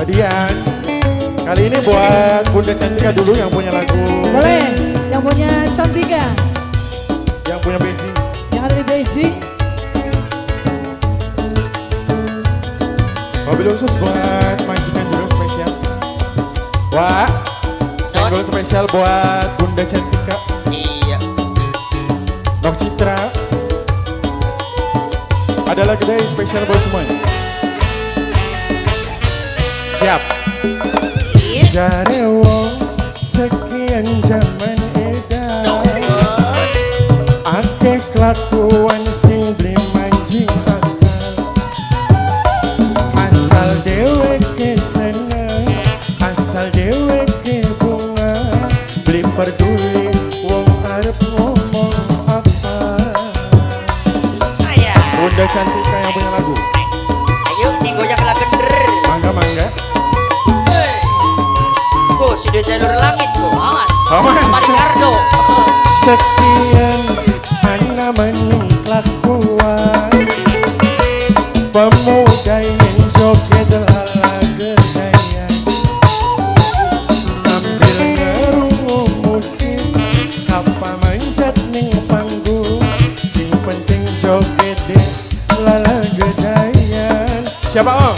Badian. Kali ini buat Bunda Cantika dulu yang punya lagu. Boleh, yang punya Cantika. Yang punya Beijing. Yang ada di Beijing. Mobil khusus buat majikan juga spesial. Wah, single spesial buat Bunda Cantika. Iya. Nok Citra. Ada lagu dari spesial buat semuanya. Siap. Jare wong sekian zaman edan, akeh kelakuan sing beli manjing akal. Asal dheweke seneng, asal dheweke bunga, beli peduli wong arep ngomong apa. Bunda Cantika yang punya lagu. Ayo digoyang lagu. Mangga mangga. Sudah jalur langit kok, awas. Oh, mas. Ricardo. Sekian ana mening kelakuan pemuda yang joget lala gedayan, sambil ngerungu musik kapa manjat ning panggung, sing penting joget lala gedayan. Siapa om?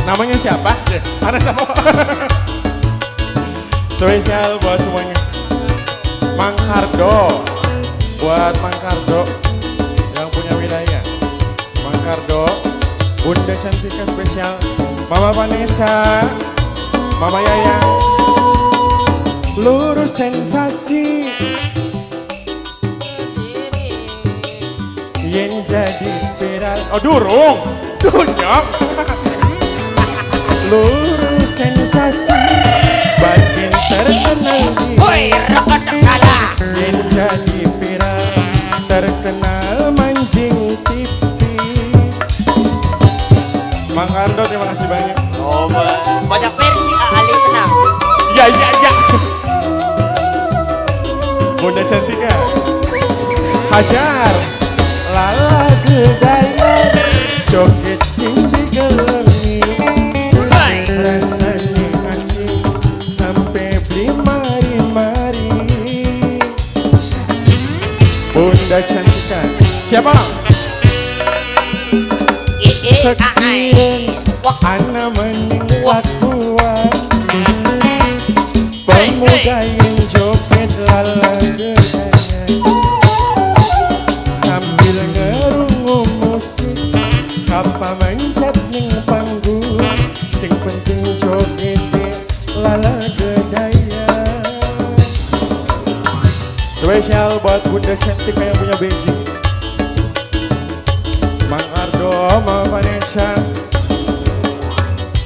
Namanya siapa? Ada siapa? Spesial buat semuanya. Mang Kardo. Buat Mang Kardo yang punya wilayah. Mang Kardo, Bunda Cantika spesial. Mama Vanessa, Mama Yayang. Lurus sensasi yang jadi viral. Oh durung, dunyok. Lurus sensasi batin terkenal di. Woi, rekan tak salah. Yang jadi viral terkenal mancing TV. Mang Ardo terima kasih banyak. Oh, banyak versi Ali tenang. Ya ya ya. Bunda Cantika. Hajar. Lala gedayan joget sing digelengi. Rasanya asik sampai beli mari-mari. Bunda Cantika. Siapa? Sekian ana mening kelakuan pemuda yang joget lala gedayan, sambil ngerungu musik kapa manjat ning panggung, sing penting joget lala gedayan. Spesial buat Bunda Cantika yang punya Beijing. Mang Ardo, Mama Vanessa,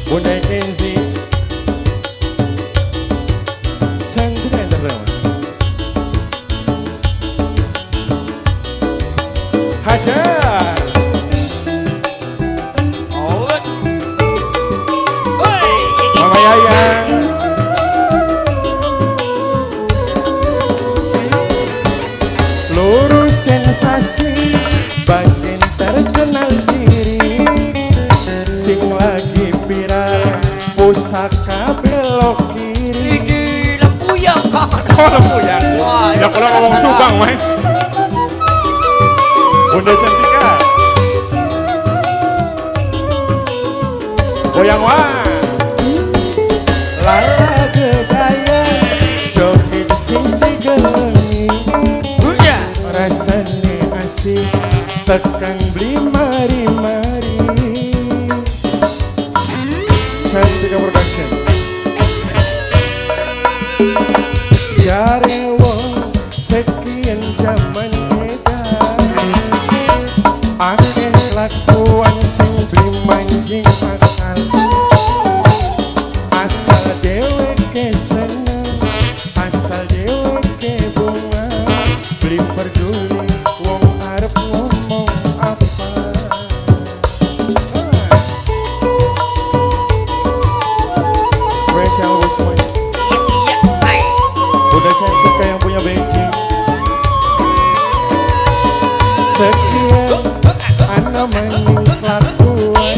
Bunda Kenzi. Cantik yang terkenal. Hajar. Mama Yayang. Lurus sensasi batin terkenal diri, sing lagi viral pusaka belok kiri. Iki lempuyang kok. Oh lempuyang. Ya kalau ngomong Subang mas. Bunda Cantika. Goyang wah. Lala gedayan joget sing digelengi, rasane asik tekan beli mari-mari. Cantika Production. Jare wong sekian zaman edan, akeh kelakuan sing beli manjing akal. Asal dheweke seneng, asal dheweke bunga, beli peduli wong arep ngomong apa. Spesial buat semuanya. Bunda Cantika yang punya Beijing. Sekian ana mening kelakuan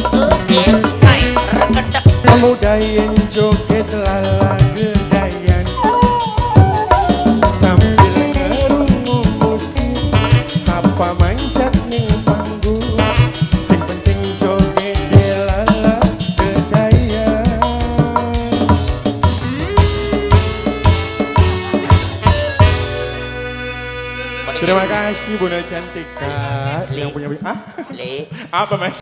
Terima kasih Bunda Cantika Li. yang punya ah? Le. Apa Mas?